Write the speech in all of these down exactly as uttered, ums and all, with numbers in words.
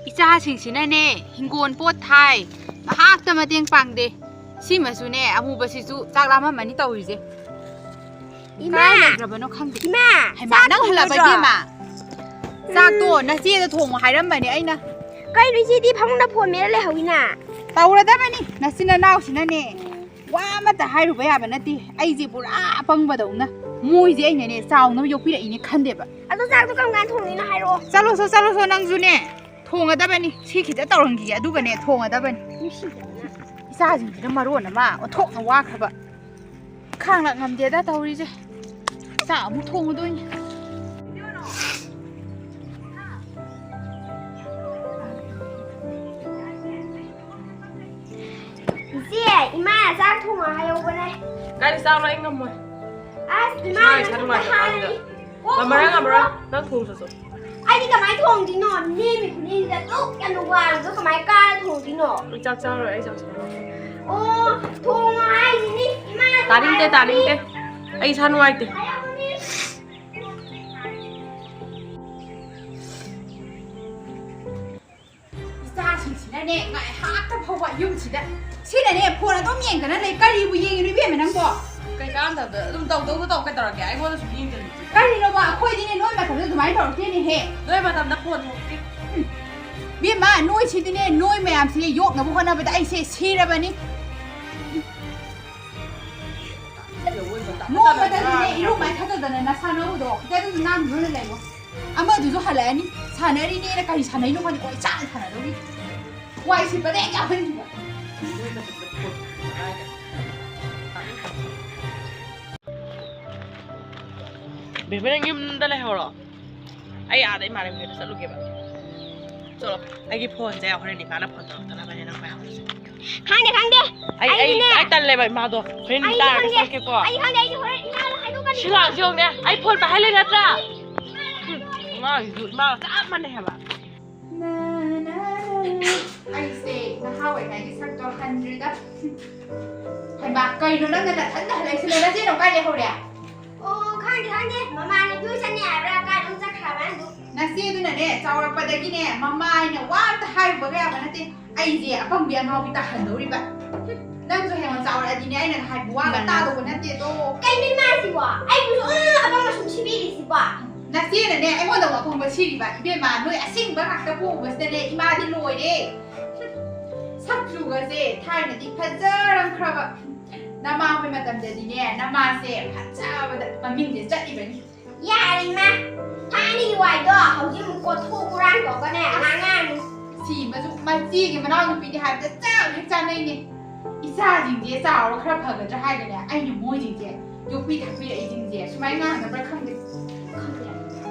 ꯏꯆꯥꯁꯤꯡꯁꯤꯅꯅꯦ, ꯍꯤꯡꯒꯣꯜ ꯄꯣꯠ ꯊꯥꯏ, ꯉꯥꯏꯍꯥꯛꯇ ꯃꯇꯦꯡ ꯄꯥꯡꯗꯦ꯫ ꯁꯤꯃꯁꯨꯅꯦ, ꯑꯃꯨꯕꯁꯤꯁꯨ ꯆꯥꯛ ꯂꯥꯝꯃꯝꯃꯅꯤ ꯇꯧꯔꯤꯁꯦ꯫ ꯏꯃꯥ! ꯀꯥꯏ ꯂꯩꯈ꯭ꯔꯕꯅꯣ ꯈꯪꯗꯦ꯫ ꯏꯃꯥ! ꯍꯩꯃꯥ, ꯆꯥꯛ ꯅꯪ ꯍꯜꯂꯛꯑꯕ, ꯊꯣꯡꯉꯗ꯭ꯔꯣ? ꯏꯕꯦꯝꯃ? ꯆꯥꯛꯇꯣ ꯅꯆꯦꯗ ꯊꯣꯡꯉꯣ ꯍꯥꯏꯔꯝꯕꯅꯦ ꯑꯩꯅ꯫ ꯀꯩꯅꯣ ꯏꯆꯦꯗꯤ ꯐꯃꯨꯡꯗ ꯐꯣꯟ ꯃꯦꯠꯂ ꯂꯩꯍꯧꯋꯤꯅ? ꯇꯧꯔꯗꯕꯅꯤ, ꯅꯆꯤꯟ ꯅꯅꯥꯎꯁꯤꯅꯅꯦ꯫ ꯋꯥ ꯑꯃꯠꯇ ꯍꯥꯏꯔꯨꯕ ꯌꯥꯕ ꯅꯠꯇꯦ꯫ ꯑꯩꯁꯦ ꯄꯨꯔꯥ ꯑꯄꯪꯕꯗꯧꯅ꯫ ꯃꯣꯏꯁꯦ ꯑꯩꯅꯅꯦ ꯆꯥꯎꯅꯕ ꯌꯣꯛꯄꯤꯔꯛꯏꯅꯦ ꯈꯟꯗꯦꯕ꯫ ꯑꯗꯣ ꯆꯥꯛꯇꯣ ꯀꯔꯝ ꯀꯥꯟꯗ ꯊꯣꯡꯗꯣꯏꯅꯣ ꯍꯥꯏꯔꯛꯑꯣ꯫ ꯆꯠꯂꯣꯁꯣ, ꯆꯠꯂꯣꯁꯣ, ꯅꯪꯁꯨꯅꯦ꯫ ꯊꯣꯡꯒꯗꯕꯅꯤ꯫ ꯁꯤ ꯈꯤꯇ ꯇꯧꯔꯝꯈꯤꯒꯦ, ꯑꯗꯨꯒꯅꯦ ꯊꯣꯡꯒꯗꯕꯅꯤ꯫ ꯅꯨꯡꯁꯤꯗꯕꯅ꯫ ꯏꯆꯥꯁꯤꯡꯁꯤꯅ ꯃꯔꯣꯟ ꯑꯃ ꯑꯣꯟꯊꯣꯛꯅ ꯋꯥꯈ꯭ꯔꯕ꯫ ꯈꯥꯡ ꯂꯥꯛ ꯉꯝꯗꯦꯗ ꯇꯧꯔꯤꯁꯦ꯫ ꯆꯥꯛ ꯑꯃꯨꯛ ꯊꯣꯡꯉꯨꯗꯣꯏꯅꯤ꯫ ꯏꯆꯦ, ꯏꯃꯥꯅ ꯆꯥꯛ ꯊꯣꯡꯉꯣ ꯍꯥꯏꯍꯧꯕꯅꯦ꯫ ꯀꯥꯏꯗ ꯆꯥꯛꯅꯣ? ꯑꯩ ꯉꯝꯃꯣꯏ꯫ ꯑꯁ, ꯏꯁꯥ ꯏꯃꯥꯅ ꯏꯁꯥ ꯅꯨꯡꯉꯥꯏꯇꯕ ꯍꯥꯏꯔꯤ꯫ ꯀꯥꯟꯁꯤꯗ꯫ ꯀꯣꯛ ꯉꯝꯃꯔꯣꯏ, ꯊꯣꯡꯉꯣ꯫ ꯉꯝꯃꯔꯣꯏ꯫ ꯅꯪ ꯊꯣꯡ ꯆꯠꯆꯣ꯫ ꯑꯩꯗꯤ ꯀꯃꯥꯏꯅ ꯊꯣꯡꯗꯣꯏꯅꯣ? ꯅꯦꯝꯃꯤ ꯈꯨꯅꯦꯝꯁꯤꯗ ꯗꯨꯛ ꯌꯥꯝꯅ ꯋꯥꯡꯕꯗꯣ ꯀꯃꯥꯏꯅ ꯀꯥꯔ ꯊꯣꯡꯗꯣꯏꯅꯣ? ꯑꯩ ꯆꯥꯛ ꯆꯥꯔꯣꯏ, ꯑꯩ ꯆꯥꯛ ꯆꯥꯔꯣꯏ꯫ ꯑꯣ, ꯊꯣꯡꯉꯣ ꯍꯥꯏꯁꯤꯅꯤ꯫ ꯏꯃꯥꯅ ꯇꯥꯅꯤꯡꯗꯦ, ꯍꯥꯏꯔꯛꯄꯅꯤ꯫ ꯇꯥꯅꯤꯡꯗꯦ꯫ ꯑꯩ ꯏꯁꯥ ꯅꯨꯡꯉꯥꯏꯇꯦ꯫ ꯍꯥꯏꯔꯛꯄꯅꯤ꯫ ꯏꯆꯥꯁꯤꯡꯁꯤꯅꯅꯦ, ꯉꯥꯏꯍꯥꯛꯇ ꯐꯥꯎꯕ ꯌꯨꯝꯁꯤꯗ ꯁꯤꯅꯅꯦ ꯐꯣꯟ ꯑꯗꯨꯝ ꯌꯦꯡꯗꯅ ꯂꯩ꯫ ꯀꯔꯤꯕꯨ ꯌꯦꯡꯉꯤꯅꯣ ꯏꯕꯦꯝꯃ ꯅꯪꯕꯣ? ꯀꯩ ꯀꯥꯟꯗꯕꯗ ꯑꯗꯨꯝ ꯇꯧꯗꯧꯗꯣ ꯇꯧ ꯀꯩꯗꯧꯔꯒꯦ? ꯑꯩꯉꯣꯟꯗꯁꯨ ꯌꯦꯡꯗꯅ꯫ ꯀꯔꯤꯅꯣꯕ? ꯑꯩꯈꯣꯏꯗꯤꯅꯦ ꯅꯣꯏ ꯃꯇꯝꯗ ꯑꯗꯨꯃꯥꯏꯅ ꯇꯧꯔꯛꯇꯦꯅꯦꯍꯦ꯫ ꯅꯣꯏ ꯃꯇꯝꯗ ꯐꯣꯟ ꯊꯣꯛꯇꯦ꯫ ꯎꯝ꯫ ꯏꯕꯦꯝꯃ, ꯅꯣꯏꯁꯤꯗꯤꯅꯦ, ꯅꯣꯏ ꯃꯌꯥꯝꯁꯤ ꯌꯣꯛꯅꯕ ꯍꯣꯠꯅꯕꯗ ꯑꯩꯁꯦ ꯁꯤꯔꯕꯅꯤ꯫ ꯅꯣꯡꯃꯇꯗꯤꯅꯦ ꯏꯔꯨ ꯃꯥꯏ ꯊꯥꯗꯗꯅ ꯅꯁꯥ ꯅꯎꯗꯣ ꯈꯤꯇꯪ ꯅꯥꯟꯅ ꯂꯩꯌꯣ꯫ ꯑꯃꯗꯨꯁꯨ ꯍꯜꯂꯛꯑꯅꯤ꯫ ꯁꯥꯟꯅꯔꯤꯅꯦꯅ ꯀꯔꯤ ꯁꯥꯟꯅꯩꯅꯣ ꯈꯪꯗꯦ, ꯀꯣꯏ ꯆꯥꯅ ꯁꯥꯟꯅꯗꯧꯔꯤ꯫ ꯋꯥꯏ ꯁꯤꯠꯄꯗ ꯍꯦꯛ ꯌꯥꯎꯍꯟꯈꯤꯕ꯫ ꯕꯦꯕꯤ, ꯅꯪ ꯌꯨꯝꯗ ꯂꯩꯍꯧꯔꯣ꯫ ꯑꯩ ꯑꯥꯗ ꯏꯃꯥꯟꯅꯕꯤꯗ ꯆꯠꯂꯨꯒꯦꯕ꯫ ꯆꯠꯂꯣ꯫ ꯑꯩꯒꯤ ꯐꯣꯟꯁꯦ ꯍꯣꯔꯦꯟ ꯏꯃꯥꯅ ꯐꯣꯟ ꯇꯧꯔꯛꯇꯅꯕꯅꯦ ꯅꯪ ꯃꯌꯥꯝꯁꯦ꯫ ꯈꯪꯗꯦ, ꯈꯪꯗꯦ꯫ ꯑꯩ, ꯑꯩ, ꯑꯩꯗꯤꯅꯦ꯫ ꯑꯩ ꯇꯜꯂꯦꯕ ꯏꯃꯥꯗꯣ꯫ ꯍꯣꯔꯦꯟ ꯑꯩꯗꯤ ꯇꯥꯔꯒ ꯈꯪꯗꯦ꯫ ꯆꯠꯀꯦꯀꯣ꯫ ꯑꯩꯗꯤ ꯈꯪꯗꯦ, ꯑꯩꯗꯤ ꯍꯣꯔꯦꯟ ꯏꯃꯥꯗ ꯍꯥꯏꯗꯣꯛꯀꯅꯤ꯫ ꯁꯤ ꯂꯥꯛꯑꯣ, ꯁꯤ ꯌꯦꯡꯉꯨꯅꯦ꯫ ꯑꯩ ꯐꯣꯟ ꯄꯥꯏꯍꯜꯂꯦ ꯅꯠꯇ꯭ꯔꯥ? ꯍꯨꯝ, ꯑꯉꯥꯡꯁꯤꯁꯨ ꯏꯃꯥꯒ ꯆꯞ ꯃꯥꯟꯅꯩ ꯍꯥꯏꯕ꯫ ꯑꯩꯁꯦ ꯅꯍꯥ ꯑꯣꯏꯔꯤꯉꯩꯒꯤ ꯁꯛꯇꯣ ꯍꯟꯗ꯭ꯔꯤꯗ꯫ ꯍꯩꯃꯥ, ꯀꯩꯅꯣ ꯅꯪꯅ ꯅꯊꯟꯗ ꯍꯜꯂꯛꯏꯁꯤꯅ? ꯅꯆꯦꯅ ꯀꯥꯏ ꯂꯩꯍꯧꯔꯦ? ꯑꯣ, ꯈꯪꯗꯦ, ꯈꯪꯗꯦ꯫ ꯃꯃꯥꯟꯅꯕꯤ ꯍꯣꯏ ꯆꯠꯅꯤ ꯍꯥꯏꯕ꯭ꯔꯥ? ꯀꯥꯏꯗꯅꯣꯝ ꯆꯠꯈ꯭ꯔꯕ ꯑꯗꯨ꯫ ꯏꯆꯦꯗꯨꯅꯅꯦ, ꯆꯥꯎꯔꯛꯄꯗꯒꯤꯅꯦ, ꯃꯃꯥ ꯍꯥꯏꯅ ꯋꯥ ꯑꯝꯇ ꯍꯥꯏꯔꯨꯕꯒ ꯌꯥꯕ ꯅꯠꯇꯦ꯫ ꯑꯩꯁꯦ ꯑꯄꯪꯕꯤ ꯑꯉꯥꯎꯕꯤ ꯇꯥꯍꯟꯗꯧꯔꯤꯕ꯫ ꯅꯪꯁꯨ ꯍꯌꯦꯡ ꯆꯥꯎꯔꯛꯑꯗꯤꯅꯦ, ꯑꯩꯅ ꯍꯥꯏꯕ ꯋꯥꯒ ꯇꯥꯗꯧꯕ ꯅꯠꯇꯦꯗꯣ꯫ ꯀꯩꯅꯣ ꯃꯥꯁꯤꯕꯣ? ꯑꯩꯕꯨꯁꯨ, ꯑ, ꯑꯄꯪꯕ ꯁꯨꯝ ꯁꯤꯕꯤꯔꯤꯁꯤꯕꯣ? ꯅꯆꯦꯅꯅꯦ, ꯑꯩꯉꯣꯟꯗ ꯑꯄꯪꯕ ꯁꯤꯔꯤꯕ꯫ ꯏꯕꯦꯝꯃ, ꯅꯣꯏ ꯑꯁꯦꯡꯕ ꯉꯥꯛꯇ ꯄꯣꯛꯎꯕꯁꯤꯗꯅꯦ, ꯏꯃꯥꯗꯤ ꯂꯣꯏꯔꯦ꯫ ꯁꯛꯆꯨꯒꯁꯦ ꯊꯥꯏꯅꯗꯤ ꯐꯖꯔꯝꯈ꯭ꯔꯕ꯫ ꯅꯃꯥ ꯍꯣꯏ ꯃꯇꯝꯗꯗꯤꯅꯦ, ꯅꯃꯥꯁꯦ ꯐꯖꯕꯗ ꯃꯃꯤꯡꯁꯦ ꯆꯠꯂꯤꯕꯅꯤ꯫ ꯌꯥꯔꯦ ꯏꯃꯥ, ꯊꯥꯏꯅꯒꯤ ꯋꯥꯏꯗꯣ ꯍꯧꯖꯤꯛ ꯑꯃꯨꯛ ꯀꯣꯠꯊꯣꯛ ꯍꯨꯔꯥꯟ ꯇꯧꯔꯒꯅꯦ, ꯑꯉꯥꯡ ꯉꯥꯡꯉꯤ꯫ ꯁꯤ ꯃꯆꯨ-, ꯃꯆꯦꯒꯤ ꯃꯅꯥꯎꯅꯨꯄꯤꯗꯤ ꯍꯥꯏꯕꯗ ꯆꯞ ꯍꯦꯛ ꯆꯥꯅꯩꯅꯦ꯫ ꯏꯆꯥꯁꯤꯡꯁꯦ ꯆꯥꯎꯔ ꯈꯔ ꯐꯒꯗ꯭ꯔꯥ ꯍꯥꯏꯔꯒꯅꯦ, ꯑꯩꯅ ꯃꯣꯏꯁꯤꯡꯁꯦ ꯌꯣꯛꯄꯤ ꯊꯥꯛꯄꯤꯔꯛꯏꯁꯤꯡꯁꯦ ꯁꯨꯃꯥꯏꯅ ꯉꯥꯡꯒꯗ꯭ꯔꯥ ꯈꯪꯗꯦ꯫ ꯈꯪꯗꯦ꯫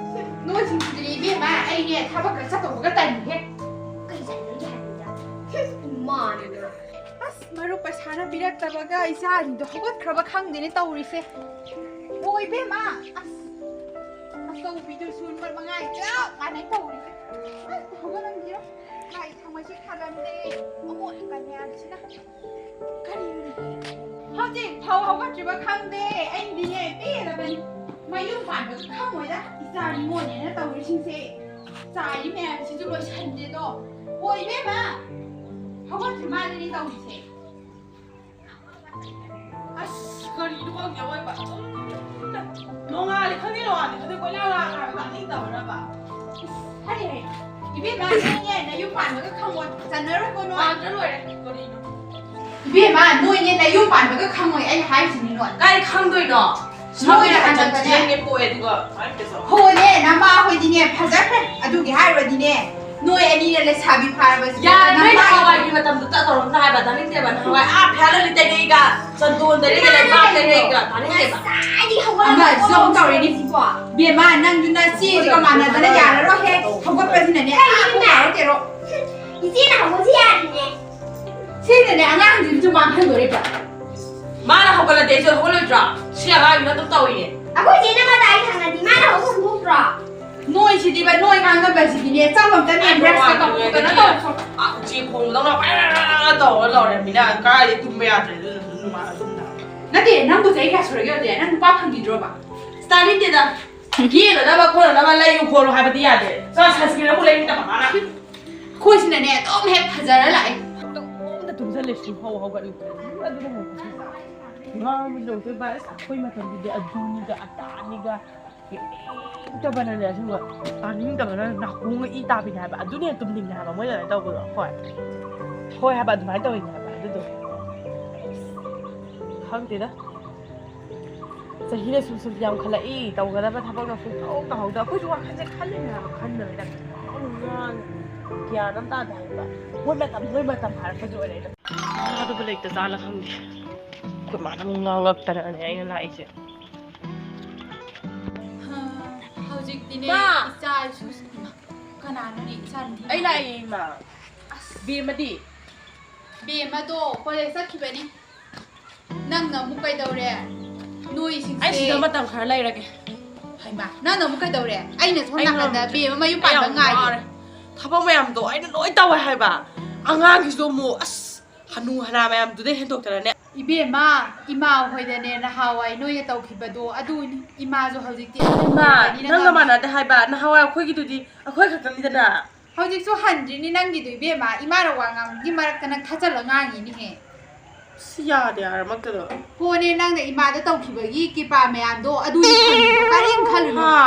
ꯅꯣꯏꯁꯤꯡꯁꯤꯗꯤ ꯏꯕꯦꯝꯃ, ꯑꯩꯅꯦ ꯊꯕꯛꯀ ꯆꯠꯇꯧꯕꯒ ꯇꯟꯈ꯭ꯔꯦ꯫ ꯀꯩ ꯆꯠꯅꯤꯡꯒꯦ ꯍꯥꯏꯕꯅꯤꯗ? ꯃꯥꯅꯦ꯫ ꯑꯁ, ꯃꯔꯨꯞ ꯄꯩꯁꯥꯅ ꯄꯤꯔꯛꯇꯕꯒ ꯏꯆꯥꯁꯤꯡꯗꯣ ꯍꯧꯒꯠꯈ꯭ꯔꯕ ꯈꯪꯗꯦꯅꯦ ꯇꯧꯔꯤꯁꯦ꯫ ꯑꯣ, ꯏꯕꯦꯝꯃ, ꯑꯁ, ꯑꯆꯧꯕꯤꯗꯨꯁꯨ ꯂꯨꯄꯥ ꯃꯉꯥ ꯆꯞ ꯃꯥꯟꯅꯩ ꯇꯧꯔꯤꯁꯦ꯫ ꯑꯁ, ꯍꯧꯒꯠꯂꯝꯈꯤꯔꯣꯏ꯫ ꯂꯥꯏ ꯊꯥꯎꯃꯩꯁꯨ ꯊꯥꯜꯂꯝꯗꯦ꯫ ꯑꯃꯣꯠ ꯑꯀꯥꯏ ꯃꯌꯥꯝꯁꯤꯅ꯫ ꯀꯔꯤꯅꯣ? ꯍꯧꯖꯤꯛ ꯐꯥꯎ ꯍꯧꯒꯠꯇ꯭ꯔꯤꯕ ꯈꯪꯗꯦ꯫ ꯑꯩꯗꯤꯅꯦ ꯄꯦꯜꯂꯕꯅꯤ꯫ ꯃꯌꯨꯝ ꯄꯥꯟꯕꯁꯨ ꯈꯪꯉꯣꯏꯗ ꯏꯆꯥ ꯅꯤꯉꯣꯜꯅꯦꯅ ꯇꯧꯔꯤꯁꯤꯡꯁꯦ꯫ ꯆꯥꯏꯔꯤ ꯃꯌꯥꯝꯁꯤꯁꯨ ꯂꯣꯏꯁꯟꯗꯦꯗꯣ꯫ ꯍꯣ, ꯏꯕꯦꯝꯃ! ꯍꯧꯒꯠꯇ꯭ꯔꯤ ꯃꯥꯜꯂꯦꯅꯦ ꯇꯧꯔꯤꯁꯦ꯫ ꯑꯁ, ꯀꯔꯤꯅꯣ ꯈꯪꯗꯦ ꯑꯋꯣꯏꯕ꯫ ꯎꯝ, ꯅꯣꯡꯉꯥꯜꯂꯦ ꯈꯪꯗꯦ, ꯅꯣꯡꯉꯥꯜꯂꯦ ꯈꯪꯗꯦ, ꯀꯣꯏꯂꯥ ꯂꯥ ꯂꯥ ꯇꯥꯅꯤꯡꯗꯕꯅꯕ꯫ ꯍꯥꯏꯔꯦ, ꯏꯕꯦꯝꯃ, ꯅꯣꯏꯅꯦ ꯅꯌꯨꯝ ꯄꯥꯟꯕꯒ ꯈꯪꯉꯣꯏ, ꯆꯟꯅꯔꯣꯏꯀꯣ ꯅꯣꯏ꯫ ꯄꯥꯟꯗ꯭ꯔ ꯂꯣꯏꯔꯦ, ꯀꯔꯤꯅꯣ? ꯏꯕꯦꯝꯃ, ꯅꯣꯏꯅꯦ ꯅꯌꯨꯝ ꯄꯥꯟꯕꯒ ꯈꯪꯉꯣꯏ, ꯑꯩ ꯍꯥꯏꯁꯤꯅꯤ ꯅꯣꯏ꯫ ꯀꯥꯏ ꯈꯪꯗꯣꯏꯅꯣ? ꯅꯣꯏꯅ ꯁꯣꯏꯗꯅ ꯍꯟꯗꯛꯇꯅꯦ꯫ ꯆꯦꯟꯒꯦ ꯄꯣꯛꯑꯦ, ꯑꯗꯨꯒ ꯀꯃꯥꯏꯅ ꯇꯧꯁꯦ? ꯍꯣꯅꯦ, ꯅꯃꯥ ꯍꯣꯏꯗꯤꯅꯦ, ꯐꯖꯈ꯭ꯔꯦ꯫ ꯑꯗꯨꯒꯤ ꯍꯥꯏꯔꯨꯔꯗꯤꯅꯦ, ꯅꯣꯏ ꯑꯅꯤꯅ ꯂꯩꯁꯥꯕꯤ ꯐꯥꯔꯕꯁꯤꯗ ꯌꯥꯔꯦ, ꯅꯣꯏ ꯅꯃꯥ ꯅꯍꯥꯟꯋꯥꯏꯒꯤ ꯃꯇꯝꯗꯨꯗ ꯇꯧꯔꯝꯅ ꯍꯥꯏꯕ ꯇꯥꯅꯤꯡꯗꯦꯕ꯫ ꯅꯍꯥꯟꯋꯥꯏ ꯑꯥ ꯐꯤꯌꯥꯔ ꯂꯚꯂꯤ ꯇꯩꯔꯛꯏꯒ, ꯆꯟꯗꯣꯟ ꯇꯩꯔꯛꯏꯒ, ꯂꯩꯕꯥꯛ ꯇꯩꯔꯛꯏꯒ ꯇꯥꯅꯤꯡꯗꯦꯕ꯫ ꯉꯁꯥꯏꯗꯤ ꯍꯧꯒꯠꯂꯒ ꯑꯃ ꯖꯣꯛ ꯇꯧꯔꯤꯅꯤ꯫ ꯁꯤꯕꯣ꯫ ꯕꯦꯝꯃ, ꯅꯪꯗꯨꯅ ꯆꯦꯁꯤꯒ ꯃꯥꯟꯅꯗꯅ ꯌꯥꯔꯔꯣꯏꯍꯦ꯫ ꯍꯧꯒꯠꯄꯁꯤꯅꯅꯦ, ꯑꯥ, ꯄꯨꯡ ꯕꯥꯔꯣ ꯇꯦꯔꯣ꯫ ꯏꯆꯦꯅ ꯍꯧꯒꯠꯁꯤ ꯌꯥꯔꯤꯅꯦ꯫ ꯁꯤꯅꯅꯦ, ꯑꯉꯥꯡꯁꯤꯡꯁꯨ ꯃꯥꯡꯍꯟꯗꯣꯔꯤꯕ꯫ ꯃꯥꯅ ꯍꯧꯒꯠꯂꯗꯤ ꯑꯩꯁꯨ ꯍꯧꯒꯠꯂꯣꯏꯗ꯭ꯔꯣ? ꯁꯤ ꯑꯉꯥꯡꯁꯤꯅ ꯑꯗꯨꯝ ꯇꯧꯏꯅꯦ꯫ ꯑꯩꯈꯣꯏ ꯆꯦꯅ ꯃꯇꯥꯏ ꯊꯪꯅꯗꯤ ꯃꯥꯅ ꯍꯧꯕ ꯍꯨꯟꯗꯣꯛꯇ꯭ꯔꯣ? ꯅꯣꯏꯁꯤꯗꯤꯕ, ꯅꯣꯏ ꯉꯥꯡꯅꯕꯁꯤꯗꯤꯅꯦ, ꯆꯥꯛ ꯑꯝꯇꯅꯦ, ꯑꯩ ꯕ꯭ꯔꯁꯀ ꯅꯣꯡꯉꯥꯟꯕꯗꯒꯤ ꯇꯧꯊꯣꯛꯇꯅ ꯇꯧꯔꯁꯨ꯫ ꯑꯥ, ꯎꯆꯦꯛ ꯈꯣꯡꯕꯗꯧꯅ ꯄꯔꯔꯔꯔ ꯇꯧꯔ ꯂꯧꯔꯃꯤꯅ ꯀꯥꯏꯗꯩ ꯇꯨꯝꯕ ꯌꯥꯗ꯭ꯔꯦ, ꯑꯗꯨꯅ ꯑꯗꯨꯝ ꯅꯨꯡꯉꯥꯏ ꯑꯗꯨꯝ ꯅ꯫ ꯅꯠꯇꯦ, ꯅꯪꯕꯨ ꯆꯍꯤ ꯀꯌꯥ ꯁꯨꯔꯒꯦ ꯍꯧꯖꯤꯛ? ꯅꯪ ꯅꯨꯄꯥ ꯐꯪꯈꯤꯗ꯭ꯔꯣꯕ? ꯇꯥꯅꯤꯡꯗꯦꯗ꯫ ꯀꯦꯅꯅꯕ ꯈꯣꯠꯅꯅꯕ ꯂꯩꯌꯨ ꯈꯣꯠꯂꯨ ꯍꯥꯏꯕꯗꯤ ꯌꯥꯗꯦ꯫ ꯆꯥ sunscreen ꯑꯃꯨꯛ ꯂꯩꯅꯤꯡꯗꯕ ꯃꯥꯅ꯫ ꯑꯩꯈꯣꯏꯁꯤꯅꯅꯦ ꯑꯗꯨꯝ ꯍꯦꯛ ꯐꯖꯔ ꯂꯥꯛꯑꯦ꯫ ꯇꯨꯝꯗ ꯇꯨꯝꯁꯤꯜꯂꯦ ꯁꯨꯡꯍꯧ ꯍꯧꯒꯠꯂꯨ꯫ ꯑꯗꯨꯅ ꯍꯦꯟꯅ ꯉꯥꯡꯕꯁꯨ ꯂꯧꯗꯣꯏ ꯚꯥꯏ꯫ ꯑꯁ ꯑꯩꯈꯣꯏ ꯃꯇꯝꯗꯗꯤ ꯑꯗꯨꯅꯤꯒ ꯑꯗꯥꯅꯤꯒ ꯀꯩꯝꯇꯕꯅꯅꯦ ꯑꯁꯦꯡꯕ ꯇꯥꯅꯤꯡꯗꯕꯅ ꯅꯥꯀꯣꯡꯒ ꯏ ꯇꯥꯕꯤꯅꯦ ꯍꯥꯏꯕ꯫ ꯑꯗꯨꯅ ꯍꯦꯟꯅ ꯇꯨꯝꯅꯤꯡꯉꯦ ꯍꯥꯏꯕ ꯃꯣꯏꯅ ꯑꯗꯨꯃꯥꯏꯅ ꯇꯧꯕꯗꯣ꯫ ꯍꯣꯏ ꯍꯣꯏ ꯍꯥꯏꯕ ꯑꯗꯨꯃꯥꯏꯅ ꯇꯧꯔꯤꯅꯦ ꯍꯥꯏꯕ ꯑꯗꯨꯗꯣ꯫ ꯈꯪꯗꯦꯗ꯫ ꯆꯍꯤꯅ ꯁꯨꯝ ꯁꯨꯝ ꯌꯥꯝꯈꯠꯂꯛꯏ꯫ ꯇꯧꯒꯗꯕ ꯊꯕꯛꯅ ꯁꯨꯡꯇꯧ ꯇꯧꯍꯧꯗ꯫ ꯑꯩꯈꯣꯏꯁꯨ ꯋꯥꯈꯜꯁꯦ ꯈꯜꯂꯤꯅꯦ ꯍꯥꯏꯕ ꯈꯟꯗꯕꯩ ꯇꯥꯏꯞꯇ꯫ ꯑꯗꯨꯝ ꯉꯥꯡꯉꯦ꯫ ꯒ꯭ꯌꯥꯟ ꯑꯃ ꯇꯥꯗꯦ ꯍꯥꯏꯕ꯫ ꯃꯣꯏ ꯃꯇꯝ ꯃꯣꯏ ꯃꯇꯝ ꯍꯥꯏꯔꯛꯄꯁꯨ ꯑꯣꯏꯔꯦ꯫ ꯊꯥꯗꯕ ꯂꯩꯇ ꯖꯥꯠꯂ ꯈꯪꯗꯦ꯫ ꯑꯩꯈꯣꯏ ꯃꯥꯅ ꯑꯃꯨꯛ ꯉꯥꯡꯉꯛꯇꯅꯅꯦ ꯑꯩꯅ ꯂꯥꯛꯏꯁꯦ꯫ ꯍꯧꯖꯤꯛꯇꯤꯅꯦ ꯃꯥ! ꯏꯆꯥ ꯏꯁꯨ꯫ ꯀꯅꯥꯅꯣꯅꯦ ꯏꯆꯥ ꯅꯨꯄꯤ? ꯑꯩ ꯂꯥꯛꯑꯦ ꯏꯃꯥ꯫ ꯑꯁ꯫ ꯕꯦꯝꯃꯗꯤ? ꯕꯦꯝꯃꯗꯣ ꯀꯣꯂꯦꯖ ꯆꯠꯈꯤꯕꯅꯤ꯫ ꯅꯪꯅ ꯑꯃꯨꯛ ꯀꯩꯗꯧꯔꯦ? ꯅꯣꯏꯁꯤꯡꯁꯦ ꯑꯩ ꯁꯤꯗ ꯃꯇꯝ ꯈꯔ ꯂꯩꯔꯒꯦ꯫ ꯍꯩꯃꯥ, ꯅꯪꯅ ꯑꯃꯨꯛ ꯀꯩꯗꯧꯔꯦ? ꯑꯩꯅ ꯁꯣꯝ ꯑꯩ ꯅꯥꯀꯟꯗ ꯉꯝꯗ꯭ꯔꯦ꯫ ꯕꯦꯝꯃ ꯃꯌꯨꯝ ꯑꯩ ꯄꯥꯟꯕ ꯌꯥꯝ ꯉꯥꯏꯔꯤ꯫ ꯋꯥꯔꯦ꯫ ꯊꯕꯛ ꯃꯌꯥꯝꯗꯣ ꯑꯩꯅ ꯂꯣꯏ ꯇꯧꯋꯦ ꯍꯥꯏꯕ꯫ ꯑꯉꯥꯡꯒꯤꯁꯨ ꯑꯃꯨꯛ ꯑꯁ ꯍꯅꯨ ꯍꯅꯥ ꯃꯌꯥꯝꯗꯨꯗꯩ ꯍꯦꯟꯗꯣꯛꯇꯅꯅꯦ꯫ ꯏꯕꯦꯝꯃ, ꯏꯃꯥ ꯍꯣꯏꯗꯅꯦ ꯅꯍꯥꯟꯋꯥꯏ ꯅꯣꯏꯅ ꯇꯧꯈꯤꯕꯗꯣ ꯑꯗꯨꯅꯤ꯫ ꯏꯃꯥꯁꯨ ꯍꯧꯖꯤꯛꯇꯤ ꯑꯍꯟ ꯏꯃꯥ, ꯑꯣꯏꯔꯕꯅꯤꯅ ꯅꯪꯒ ꯉꯝꯗ꯭ꯔꯦ꯫ ꯃꯥꯟꯅꯗꯦ ꯍꯥꯏꯕ꯫ ꯅꯍꯥꯟꯋꯥꯏ ꯑꯩꯈꯣꯏꯒꯤꯗꯨꯗꯤ ꯑꯩꯈꯣꯏ ꯈꯛꯇꯅꯤꯗꯅ꯫ ꯍꯧꯖꯤꯛꯁꯨ ꯍꯟꯗ꯭ꯔꯤꯅꯤ ꯅꯪꯒꯤꯗꯣ ꯏꯕꯦꯝꯃ꯫ ꯏꯃꯥꯅ ꯋꯥ ꯉꯥꯡꯕꯒꯤ ꯃꯔꯛꯇ ꯅꯪ ꯊꯠꯆꯜꯂ ꯉꯥꯡꯉꯤꯅꯤꯍꯦ꯫ ꯑꯁ, ꯌꯥꯗꯦ ꯍꯥꯏꯔꯃꯛꯇꯗ꯫ ꯍꯣꯅꯦ, ꯅꯪꯅ ꯏꯃꯥꯗ ꯇꯧꯈꯤꯕꯒꯤ ꯀ꯭ꯔꯤꯄꯥ ꯃꯌꯥꯝꯗꯣ ꯑꯗꯨꯅꯤ ꯈꯜꯂꯤꯗꯣ꯫ ꯀꯔꯤꯝ ꯈꯜꯂꯨꯅꯨ꯫ ꯍꯥ?